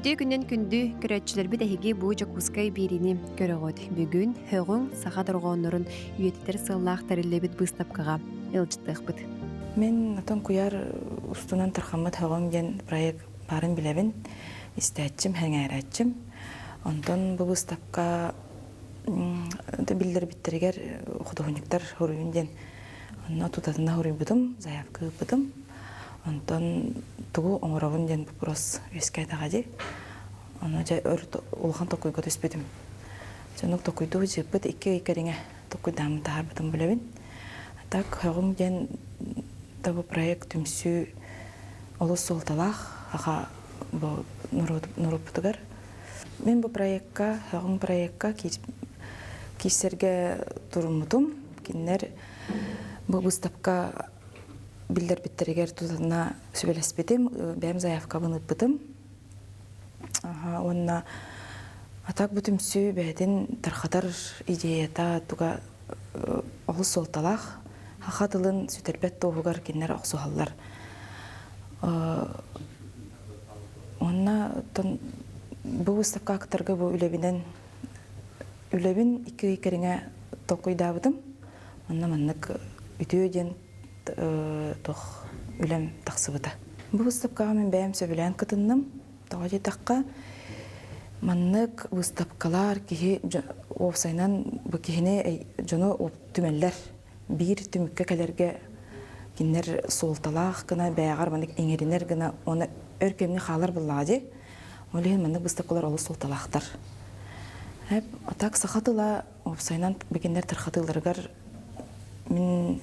Үтүө күнүн күндү көрөөччүлэрбит эһиги бу Дьокуускай биэриини көрөҕүт. Бүгүн ҺӨҔҮҤ саха дорҕооннорун үйэтитэр сыаллаах тэриллибит быыстапкаҕа ыалдьыттыахпыт. Мин отон куйаар устунан тархаммыт ҺӨҔҮҤ диэн проект баарын билэбин, истээччим, сэҥээрээччим. Онтон бу быыстапка биллэрбиттэригэр худуоһунньуктар суруйун диэн онно тутатына суруйбутум, заявка ыыппытым. Онтон тугу оҥоробун диэн вопрос үөскээтэҕэ дии. Ону дьэ өр улахан толкуйга түспүтүм. Сонук толкуйдуу сылдьыппыт 2 ый кэриҥэ толкуйдааммын таһаарбытым билэбин. Так ҺӨҔҮҤ диэн да бу проект түмсүү олус суолталаах аха бу норуоппутугар. Мин бу проекка, ҺӨҔҮҤ проекка киирсэргэ туруммутум. Кинилэр бу выставка биллэрбиттэригэр тутатына сүбэлэспитим, бэйэм заявкабын ыыппытым. Уонна а так бу түмсүү бэйэтин тархатар идеята туга олус суолталаах. Саха тылын сүтэрбэт туоһугар кинилэр охсуһаллар. Уонна бу выставка кытарга бу үлэбинэн үлэбин 2 ый кэриҥэ толкуйдаабытым. Онно маннык үтүө диэн туох үлэм тахсыбыта. Бу выставкаҕа мин бэйэм сөбүлээн кытынным. Тоҕо диэтэххэ, маннык выставкалар киһи уопсайынан бу киһини дьону түмэллэр. Биир түмүккэ кэлэргэ кинилэр суолталаах гына бэйэҕэр маннык иҥэринэр гына уонна өр кэмҥэ хаалар буоллаҕа дии. Ол иһин маннык выставкалар олус суолталаахтар. А так саха тыла Уопсайынан бигиннэр тархатыыларыгар мин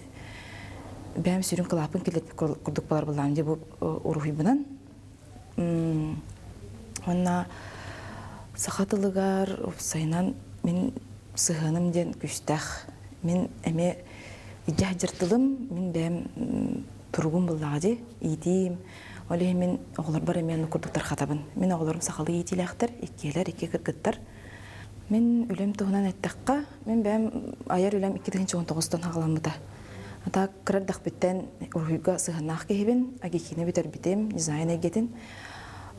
бэйэм сүрүн кылааппын киллэрбит курдук буолар былаан дии бу уруһуйбунан. Уонна саха тылыгар уопсайынан мин сыһыаным диэн күүстээх. Мин эмиэ илдьэ сылдьар тылым, мин бэйэм туругум буллаҕа дии, иитиим. Ол иһин мин оҕолорбор эмиэ оннук курдук тархатабын. Мин оҕолорум сахалыы иитиилээхтэр, иккиэлэр, икки кыргыттар. Мин үлэм туһунан эттэххэ, мин бэйэм айар үлэм 2019-тан саҕаламмыта. Ата кыра эрдэхпиттэн уруһуйга сыһыаннаах киһибин, АГИКИ-ни бүтэрбитим, дизайн эйгэтин.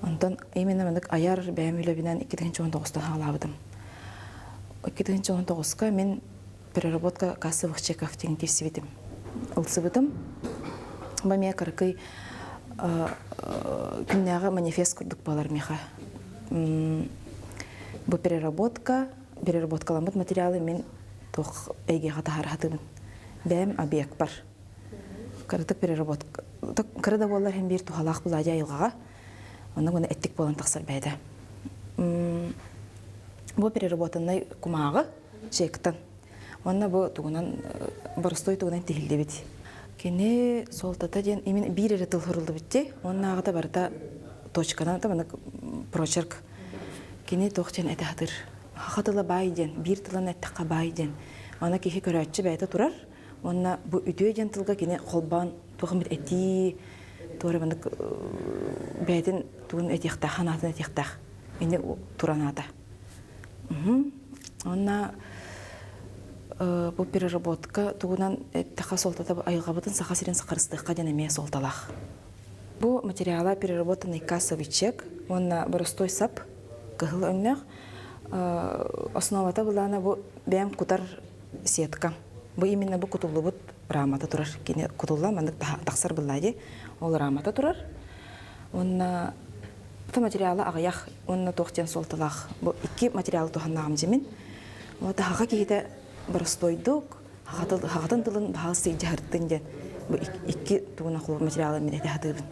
Онтон именно маннык айар бэйэм үлэбинэн 2019-тан саҕалаабытым. 2019-ка мин переработка кассовых чеков диэн киирсибитим. Ылсыбытым. Бу эмиэ кыракый күннээҕи манифест курдук буолар миэхэ. Бу переработка, переработкаламмыт материалы мин туох эйгэҕэ таһаара сатыыбын. Бэйэм объекпар. Кыратык переработка, кыра да буоллар иһин биир туһалаах былаадьа айылҕаҕа. Онно гына эттик буолан тахсар бэйэтэ. Бу переработаннай кумааҕы чектан. Уонна бу тугунан боростуой тугунан тиһиллибит. Кини суолтата диэн именно биир эрэ тыл суруллубут дии. Уоннааҕыта барыта точканан маннык прочерк. Кини туох диэн этэ сатыыр. Саха тыла баай диэн, биир тылын эттэххэ баай диэн. Аны киһи көрөөччү бэйэтэ турар. Уонна бу үтүө диэн тылга кини холбоон туох эмит этии, туора маннык бэйэтин тугун этиэхтээх, санаатын этиэхтээх. Ини туран аата. Уонна бу переработка тугунан эттэххэ суолтата айылҕабытын Саха сирин сахарыстыахха диэн эмиэ суолталаах. Бу материала переработанный кассовый чек уонна боростуой сап кыһыл өҥнөөх. Основата былаана бу бэйэм кутар сетка. Бу именно бу кутуллубут рамата турар. Кини кутулла маннык тахсар былаа дии. Ол рамата турар. Уонна материала аҕыйах уонна туох диэн суолталаах. Бу икки материалы туһаннаҕым дьимин. Вот аһаҕа киһитэ боростуойдук, хаҕатын тылын баһаҕас сыйдьаһыртын диэн бу икки тугунан холобур материалы мин этэ сатыыбын.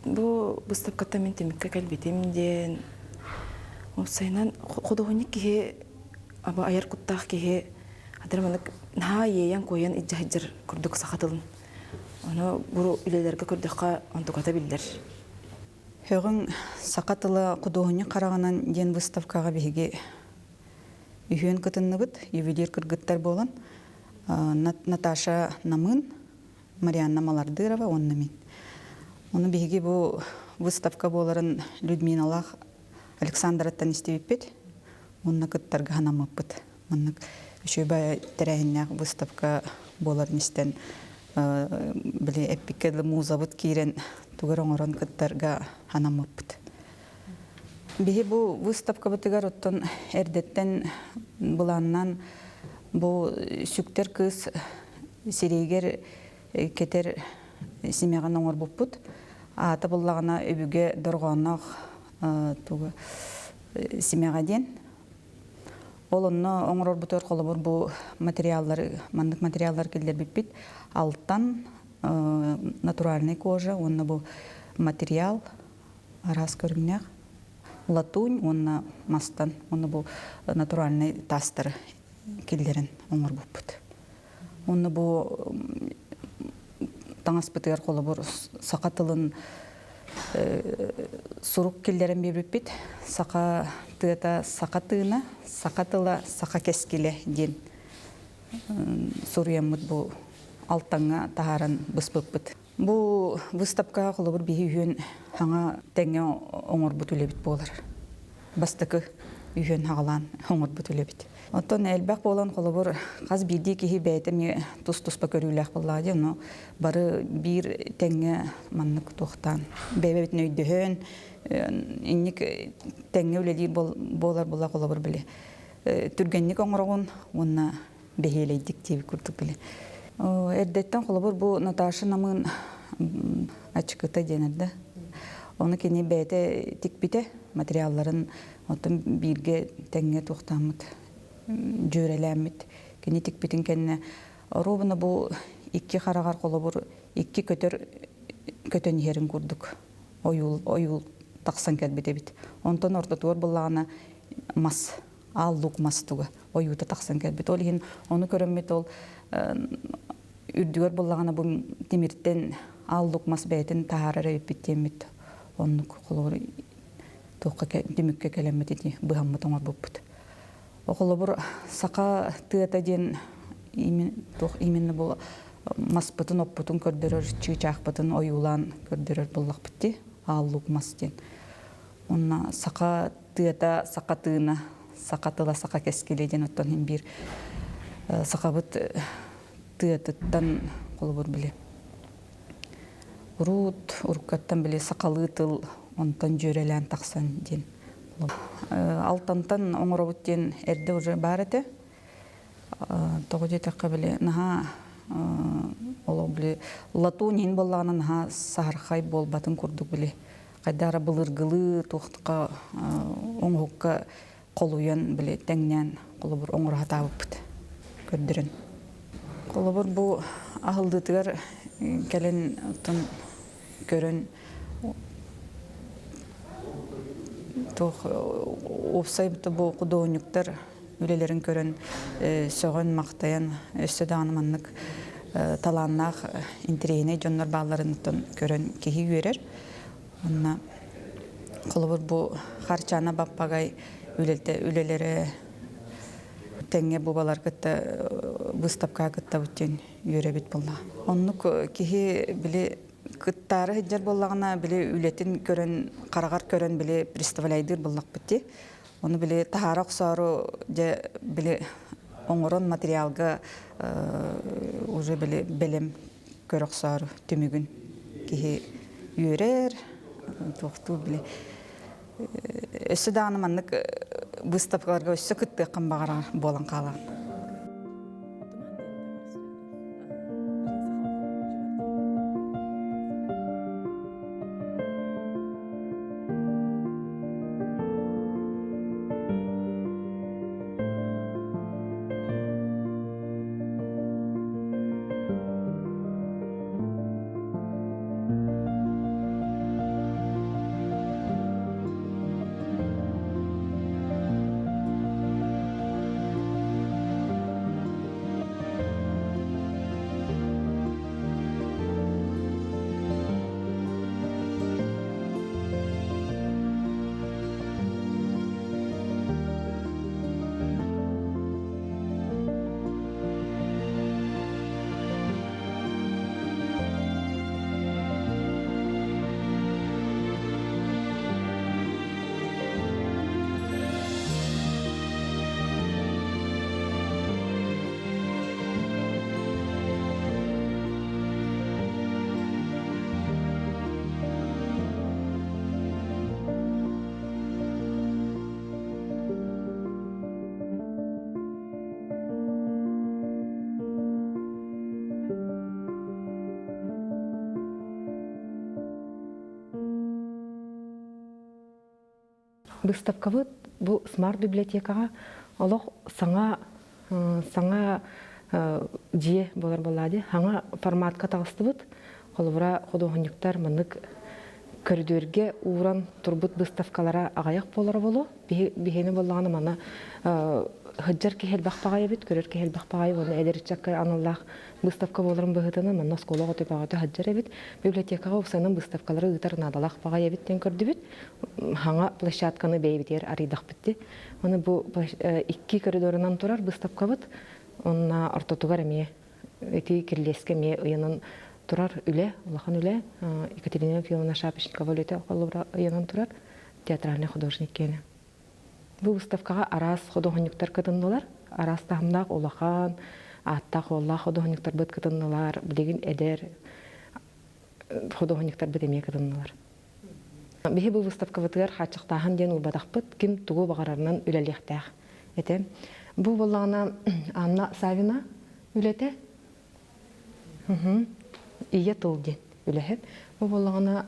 Бу быыстапкаттан мин түмүккэ кэлбитим диэн уопсайынан худуоһунньук киһи аба айар куттаах киһи хатыр маннык наһаа иэйэн-куойан илдьэ сылдьар курдук саха тылын. Ону бу үлэлэргэ көрдөххө онтуката биллэр. ҺӨҔҮҤ саха тыла худуоһунньук хараҕынан диэн выставкаҕа биһиги үһүөн кытынныбыт, ювелир кыргыттар буолан Наташа Намын, Марианна Малардырова уонна мин. Ону биһиги бу выставка буоларын Людмилалаах Александраттан истибиппит уонна кыттарга санаммыппыт. Маннык үчүгэй тэрээһиннээх выставка буоларын истэн били эппиккэ дылы музабыт киирэн тугу эрэ оҥорон кыттарга анаммыппыт. Биһи бу выставкабытыгар оттон эрдэттэн былааннаан бу сүктэр кыыс сирэйигэр кэтэр симэҕин оҥорбуппут. Аата буллаҕына өбүгэ дорҕоонноох тугу симэҕэ диэн. Ол онно оҥорорбутугар холобур бу материаллары маннык материаллар киллэрбиппит. Алтан, натуральный кожа уонна бу материал араас көрүҥнээх латунь уонна мастан уонна бу натуральный таастары киллэрэн оҥорбуппут. Уонна бу таҥаспытыгар холобур саха тылын сурук киллэрэн биэрбиппит. Саха тыата саха тыына, саха тыла саха кэскилэ диэн суруйаммыт бу Алтаҥҥа таһааран быспыппыт. Бу выставкаҕа холобур биһи үһүөн хаҥа тэҥҥэ оҥорбут үлэбит буолар. Бастакы үһүөн хаҕалаан оҥорбут үлэбит. Оттон элбэх буолан холобур хас биирдии киһи бэйэтэ эмиэ тус-туспа көрүүлээх буоллаҕа дии, ону бары биир тэҥҥэ маннык туохтаан бэйэ-бэйэбитин өйдөһөн инник тэҥҥэ үлэлиир буолар буолла холобур били түргэнник оҥороҕун уонна бэһиэлэйдик диэбит курдук били. Эрдэттэн холобур бу Наташа Намыын ачыкыта диэн эрдэ. Ону кини бэйэтэ тикпитэ материалларын оттон бииргэ тэҥҥэ туохтааммыт дьүөрэлээммит кини тикпитин кэннэ оруобуна бу икки хараҕар холобур икки көтөр көтөн иһэрин курдук ойуул ойуул тахсан кэлбит эбит. Онтон ортотугар буллаҕына мас аал лук мас туга ойуута тахсан кэлбит. Ол иһин ону көрөммүт ол үрдүгэр буллаҕына бу тимиртэн аал лук мас бэйэтин таһаарар эбиппит диэммит оннук холобур туохха түмүккэ кэлэммит ити быһаммыт оҥорбуппут. Холобур саха тыата диэн туох именно бу маспытын оппутун көрдөрөр чыычаахпытын ойуулаан көрдөрөр буоллахпыт дии аал лук мас диэн. Онно саха тыата, саха тыына, саха тыла, саха кэскилэ диэн оттон иһин биир сахабыт тыатыттан холобур били урут уруккаттан били сахалыы тыл онтон дьүөрэлээн тахсан диэн Алтантан оҥоробут диэн эрдэ уже баар этэ. Тоҕо диэтэххэ били наһаа олох били латунь иһин буоллаҕына наһаа саһархай буолбатын курдук били хайдах эрэ былыргылыы туохха оҥоһукка холуйан били тэҥнээн холобур оҥоро сатаабыппыт көрдөрөн. Холобур бу аһыллыытыгар кэлэн оттон көрөн туох уопсай бу худуоһунньуктар үлэлэрин көрөн сөҕөн-махтайан өссө даҕаны маннык талааннаах интэриэһинэй дьоннор баалларын көрөн киһи үөрэр. Онно холобур бу Харчана Баппагай үлэтэ үлэлэрэ тэҥҥэ бубалар кытта выставкаҕа кыттабыт диэн үөрэбит буолла. Оннук киһи били кыттаары сылдьар буоллаҕына били үлэтин көрөн хараҕар көрөн били представляйдыыр буоллахпыт дии. Ону били таһаара охсоору дьэ били оҥорон материалга уже били бэлэм көрө охсоору түмүгүн киһи үөрэр туохтуу били өссө даҕаны маннык выставкаларга өссө кыттыаххын баҕарар буолан хаалаҕын. Быыстапкабыт бу смарт-библиотекаҕа олох саҥа саҥа дьиэ буолар буоллаа дии. Саҥа форматка таҕыстыбыт. Холобура, худуоһунньуктар маннык көрүдүөргэ ууран турбут быыстапкалара аҕыйах буолара буолуо. Биһиэни буоллаҕына маны сылдьар киһи элбэх баҕайы эбит, көрөр киһи элбэх баҕайы уонна эдэр ыччакка аналлаах быыстапка буоларын быһыытынан манна оскуола оҕото бөҕөтө сылдьар эбит. Библиотекаҕа уопсайынан быыстапкалары ыытар наадалаах баҕайы эбит диэн көрдүбүт. Хаҥа площадканы бэйэбитигэр арыйдахпыт дии. Аны бу икки коридорунан турар быыстапкабыт. Онно ортотугар эмиэ ити кирилиэскэ эмиэ ыйанан турар үлэ, улахан үлэ. Екатерина Филоновна Шапошникова үлэтэ холобура ыйанан турар театральный художник киэнэ. Бу выставкаҕа араас худуоһунньуктар кытыннылар. Араас таһымнаах улахан, ааттаах-уоллаах худуоһунньуктарбыт кытыннылар. Билигин эдэр худуоһунньуктарбыт эмиэ кытыннылар. Биһи бу выставкабытыгар хааччахтааһын диэн уурбатахпыт, ким тугу баҕарарынан үлэлиэхтээх этэ. Бу буоллаҕына Анна Савина үлэтэ. Ийэ тыл диэн үлэһит. Бу буоллаҕына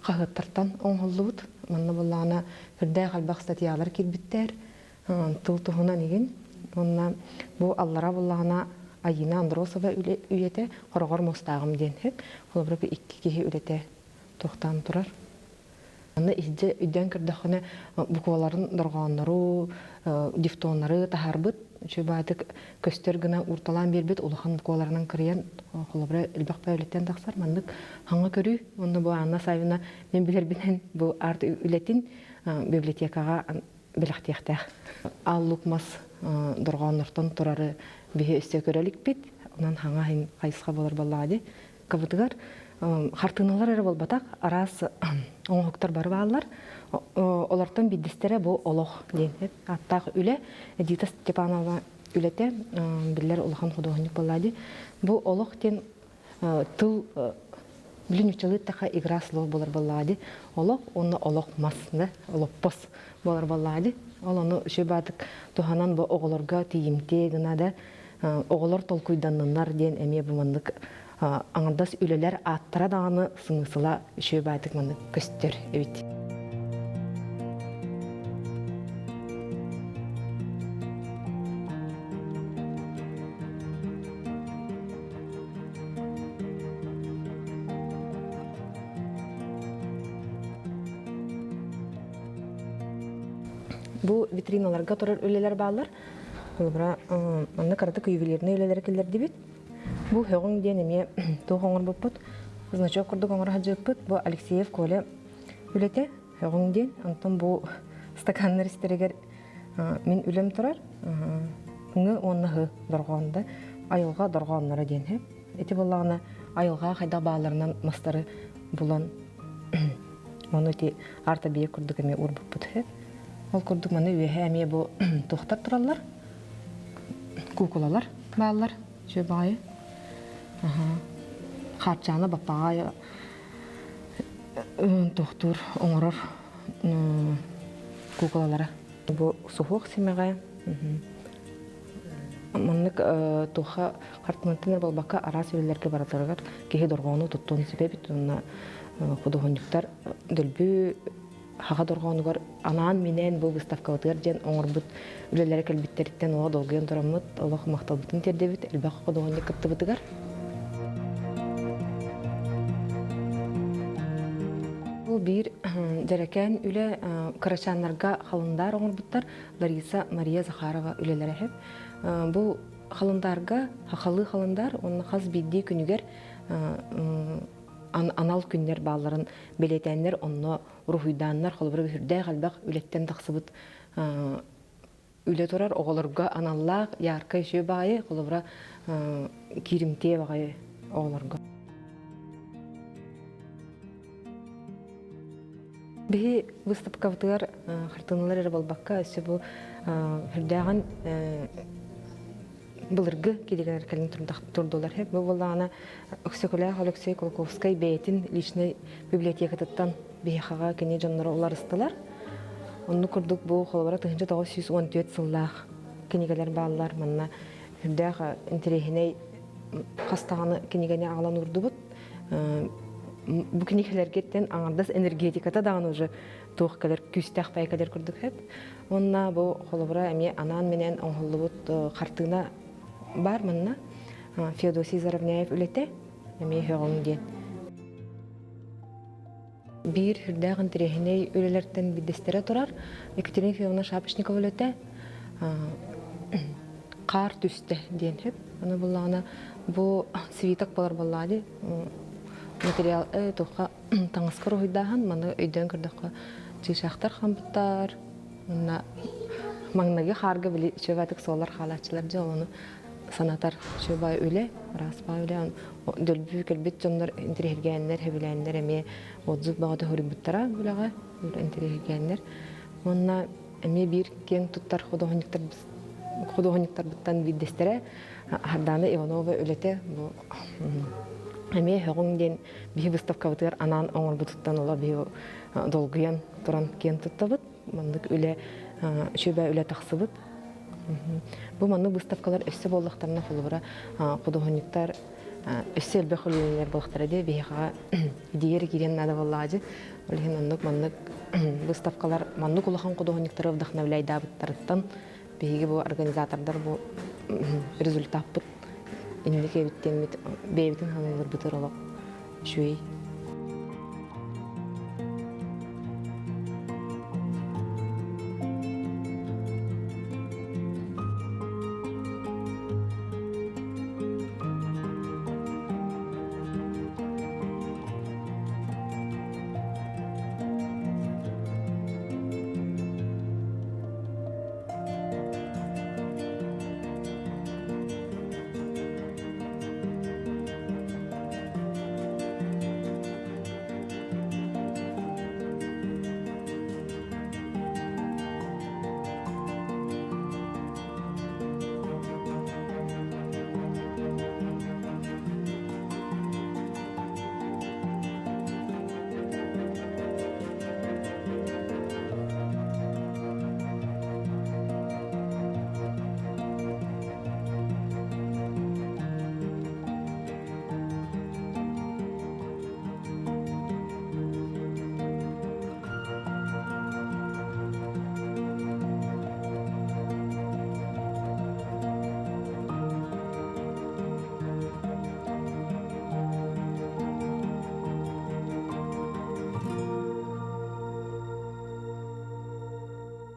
хаһыаттартан оҥоһуллубут. Манна буоллаҕына үрдээх элбэх статьялар киирбиттэр. Тыл туһунан игин. Уонна бу аллара буоллаҕына Айина Андросова үйэтэ хороҕор муостааҕым диэн сөп. Холобура бу икки киһи үлэтэ туохтаан турар. Аны иһдьэ өйдөөн көрдөххүнэ букваларын дорҕооннору, дифтоннары таһаарбыт, үчүгэй баайдык көстөр гына уурталаан биэрбит улахан букваларынан кырыйан холобура элбэх бөөлүттэн тахсар маннык хаҥа көрүү уонна бу Анна Савина мин билэрбинэн бу арт үлэтин библиотекаҕа бэлэхтиэхтээх. Аал мас дорҕооннортон турары биһи өссө көрө иликпит. Онон хаҥа иһин хайысха буолар буоллаҕа дии. Кабытыгар хартыыналар эрэ буолбатах, араас оҥоһуктар бары бааллар. Олортон биирдэстэрэ бу олох диэн ааттаах үлэ. Эдита Степанова үлэтэ биллэр улахан худуоһунньук буолла дии. Бу олох диэн тыл билин нууччалыы таха игра слов буолар буоллаҕа дии. Олох уонна олох мас да олоппос буолар буоллаҕа дии. Ол ону үчүгэй баатык туһанан бу оҕолорго тиийимтиэ гына да оҕолор толкуйданныннар диэн эмиэ бу маннык аҥардас үлэлэр ааттара даҕаны сымысыла үчүгэй баатык маннык көстөр эбит. Бу витриналарга турар үлэлэр бааллар. Холобура, манна кыратык ювелирный үлэлэри киллэрдибит. Бу һөҕүҥ диэн эмиэ туох оҥорбуппут. Значок курдук оҥоро сылдьыбыппыт. Бу Алексеев Коля үлэтэ һөҕүҥ диэн. Онтон бу стаканнар истэригэр мин үлэм турар. Ҥы уонна һы дорҕоонда айылҕа дорҕоонноро диэн һэ. Ити буоллаҕына айылҕа хайдах бааларынан мастары булан ону ити арт-объект курдук эмиэ уурбуппут үһү. Ол курдук маны үөһэ эмиэ бу туохтар тураллар? Куукулалар бааллар. Үчүгэй баҕайы. Хаарчаана баппаҕай туохтуур оҥорор куукулалара. Бу суһуох симэҕэ маннык туохха хартыынаттан эрэ буолбакка араас үлэлэргэ барытыгар киһи дорҕоону туттуон сөп эбит уонна худуоһунньуктар дөлбү хаха дорҕоонугар анаан-минээн бу выставкабытыгар диэн оҥорбут үлэлэрэ кэлбиттэриттэн олох долгуйан тураммыт олох махталбытын тиэрдэбит элбэх худуоһунньук кыттыбытыгар. Бу биир дьэрэкээн үлэ кырачааннарга халындаар оҥорбуттар Лариса Мария Захарова үлэлэрэ сөп. Бу халындаарга хахалыы халындаар уонна хас биирдии күнүгэр анал күннэр баалларын бэлиэтээннэр онно уруһуйдааннар холобура үрдээх элбэх үлэттэн тахсыбыт үлэ турар оҕолорго аналлаах яркай үчүгэй баҕайы холобура кииримтиэ баҕайы оҕолорго. Биһи выставкабытыгар хартыыналар эрэ буолбакка, өссө бу үрдээҕин былыргы кинигэлэр кэлин турдулар. Бу буоллаҕына Өксөкүлээх Алексей Кулаковскай бэйэтин личнэй библиотекатыттан биһиэхэҕэ кини дьонноро уларыстылар. Оннук курдук бу холобура 1914 сыллаах кинигэлэр бааллар. Манна үрдээх интэриэһинэй хас даҕаны кинигэни аҕалан уурдубут. Бу кинигэлэргиттэн аҥардас энергетиката даҕаны уже туох кэлэр күүстээх бай кэлэр курдук хэп. Уонна бу холобура эмиэ анаан-минээн оҥоһуллубут хартыына баар манна. Феодосий Заровняев үлэтэ эмиэ һөҕүҥ диэн. Биир сүрдээх интэриэһинэй үлэлэртэн биирдэстэрэ турар. Екатерина Ефимовна Шапошникова үлэтэ «Хаар түстэ» диэн сөп. Аны буллаҕына бу свиток болар буоллаҕа дии. Материал туохха таҥаска уруһуйдааһын маны өйдөөн көрдөххө чыычаахтар хампыттар уонна маҥнайгы хаарга били үчүгэйдик суоллар хаалааччылар дьэ ону санатар үчүгэй үлэ, араас баай үлэ дөлбүү кэлбит дьоннор интэриэһиргээннэр, сөбүлээннэр эмиэ отзыв бөҕөтө суруйбуттара үлэҕэ интэриэһиргээннэр. Уонна эмиэ биир киэҥ туттар худуоһунньуктарбыттан биирдэстэрэ Сардаана Иванова үлэтэ бу эмиэ һөҕүҥ диэн биһи выставкабытыгар анаан оҥорбутуттан ола биһи долгуйан туран киэн туттабыт. Маннык үлэ үчүгэй үлэ тахсыбыт. Бу маннык выставкалар өссө буоллахтарына холобура худуоһунньуктар өссө элбэх үлэлэнэр буоллахтара дии биһиэхэҕэ идея киириэн наада буоллаҕа дии. Ол иһин оннук маннык выставкалар маннык улахан худуоһунньуктары вдохновляйдаабыттарыттан биһиги бу организатордар бу результаппыт инники эбиттиэммит бэйэбитин саныыларбытыгар олох үчүгэй.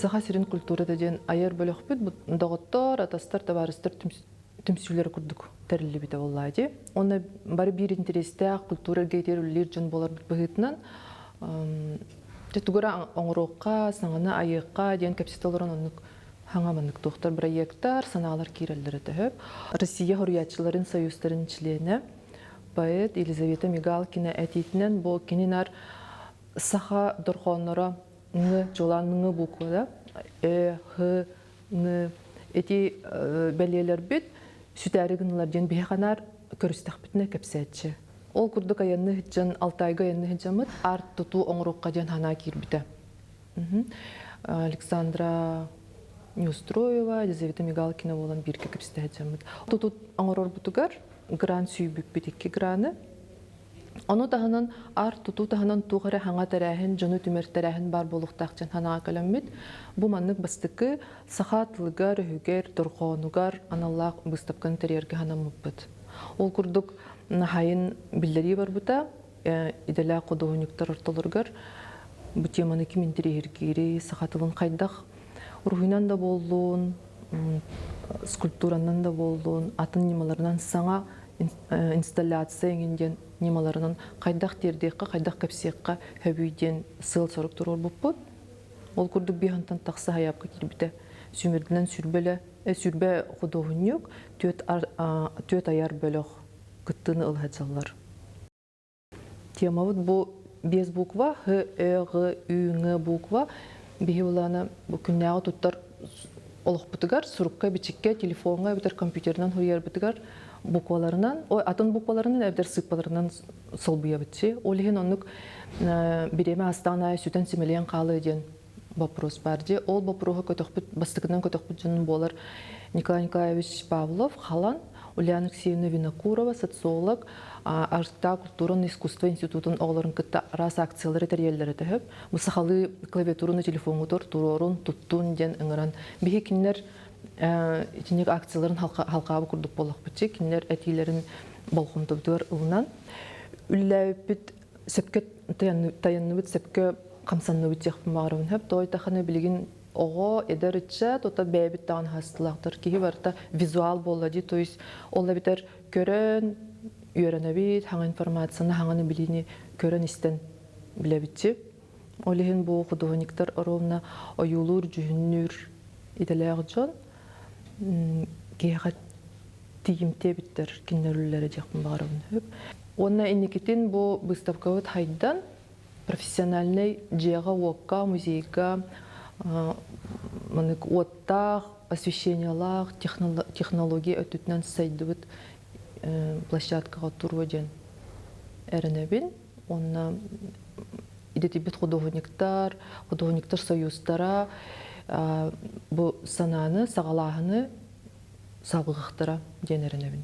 Саха сирин культурата диэн айар бөлөхпүт доҕоттор, атастар, табаарыстар түмсүүлэрэ курдук тэриллибитэ буоллаа дии. Онно бары биир интэриэстээх культура эргиэтигэр үлэлиир дьон буоларбыт быһыытынан тугу эрэ оҥоруохха, саҥаны айыахха диэн кэпсэтэ олорон оннук хаҥа маннык туохтар проекттар, санаалар киирэллэрэ төһөп. Россия хоруйааччыларын союзтарын чилиэнэ, поэт Елизавета Мигалкина этиитинэн бу кининар саха дорҕоонноро ҥ чуолаан ҥ буквада э, х, н ити бэлиэлэрбит сүтээри гыннылар диэн биһи ханаар көрүстэхпитинэ кэпсээччи. Ол курдук айанны сылдьан Алтайга айанны сылдьаммыт арт тутуу оҥоруохха диэн санаа киирбитэ. Александра Неустроева, Елизавета Мигалкина буолан бииргэ кэпсэтэ сылдьаммыт. Туту оҥорорбутугар грант сүүйбүппүт икки граны. Ону таһынан ар-тутуу таһынан туох эрэ хаҥа тэрээһин, дьону түмэр тэрээһин баар буолуохтаах диэн санааҕа кэлэммит, бу маннык бастакы саха тылыгар, өһүгэр, дорҕоонугар аналлаах быыстапканы тэрийэргэ санаммыппыт. Ол курдук хайын биллэрии барбыта, идэлээх худуоһунньуктар ортолоругар бу теманы ким интэриэһиргиирий, саха тылын хайдах уруһуйунан да буоллун, скульптуранан да буоллун, атын ньымаларынан саҥа инсталляция эҥин диэн ньымаларынан хайдах тиэрдиэххэ, хайдах кэпсиэххэ сөбүй диэн сыал-сорук туруорбуппут. Ол курдук биһантан тахса хайаапка киирбитэ. Сүмүрдүнэн сүрбэлэ, сүрбэ худуоһунньук, түөт айар бөлөх кыттыыны ыла сылдьаллар. Темабыт бу без буква Х, Э, Г, Ү, Ҥ буква биһи улаана бу күннээҕи туттар олохпутугар сурукка, бичиккэ, телефоҥҥа эбэтэр компьютерынан суруйарбытыгар букваларынан, ой, атын букваларынан эбэтэр сыыппаларынан солбуйабыт. Ол иһин оннук бириэмэ астаан аайы сүтэн симэлийэн хаалыа диэн вопрос баар дии. Ол боппуруоһу көтөхпүт, бастакынан көтөхпүт дьонум буолар Николай Николаевич Павлов, Халан. Ульяна Алексеевна Винокурова, социолог, Арктика культураны искусство институтун оҕолорун кытта араас акциялары тэрийэллэрэ төһөп. Бу сахалыы клавиатураны телефоҥҥутугар туруорун, туттун диэн ыҥыран биһи кинилэр итинник акцияларын халҕаабы курдук буоллахпытчы кинилэр этиилэрин болҕомтобутугар ылынан үлэлээбиппит сөпкө тайанныбыт сөпкө хамсанныбыт диэхпин баҕарабын хөп тоойдаханы билигин оҕо эдэр ыччат ота бэйэбит даҕаны хастылаахтар киһи барыта визуал буолла дии то есть ол эбэтэр көрөн үөрэнэбит хаҥа информацияны хаҥаны билиини көрөн истэн билэбитчи ол иһин бу художниктар ровно ойуулуур дьүһүннүүр идэлээх дьон киһиэхэ тиийимтиэ эбиттэр кинилэр үлэлэрэ диэхпин баҕарабын сөп уонна инникитин бу выставкабыт хайдан профессиональнай дьиэҕэ-уокка музейга маннык уоттаах освещениелаах технология өттүтүнэн сайдыбыт площадкаҕа туруо диэн эрэнэбин уонна идэтийбит художниктар, художниктар союзтара бу санааны, саҕалааһыны салгыахтара диэн эрэнэбин.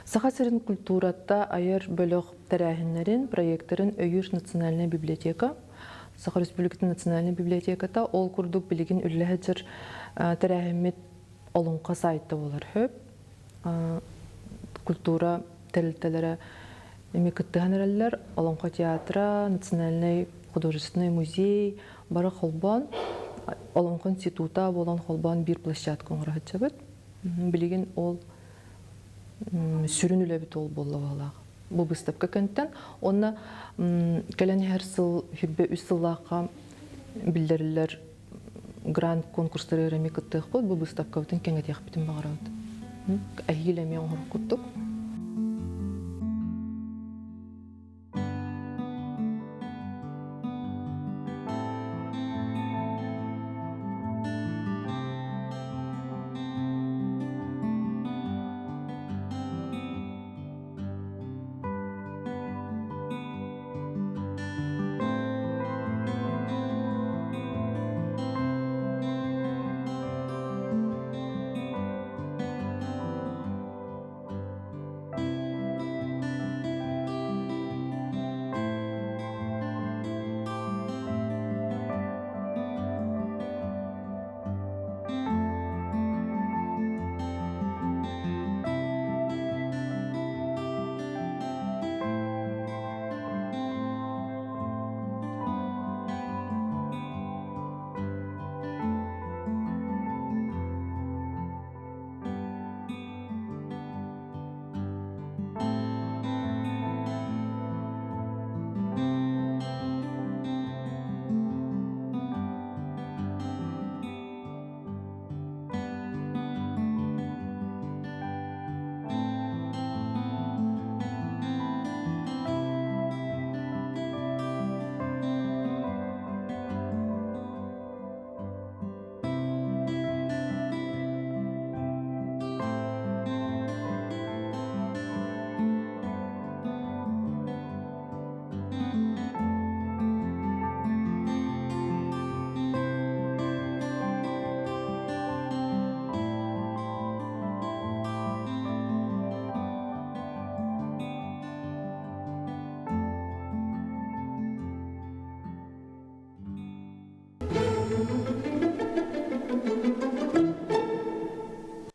Саха сирин культурата айар бөлөх тэрээһиннэрин, проекттарын өйүүр национальная библиотека, Саха Республикатын национальнай библиотеката ол курдук билигин үлэлэһэ тэрээһиммит Олоҥхо сайта буолар хөп. Культура тэрилтэлэрэ эмиэ кыттыһан эрэллэр. Олоҥхо театра, Национальный художественный музей бары холбоон, Олоҥхо института буолан холбоон биир площадка оҥоро сылдьабыт. Билигин ол сүрүн үлэбит ол буолла баҕалаах. Бу быыстапка кэнтэн уонна кэлэн иһэр сыл 23 сыллаахха биллэриллэр грант конкурстары эмиэ кыттыахпыт, бу быыстапкабытын кэҥэтиэхпитин баҕарабыт. Эһиил эмиэ оҥорор курдук.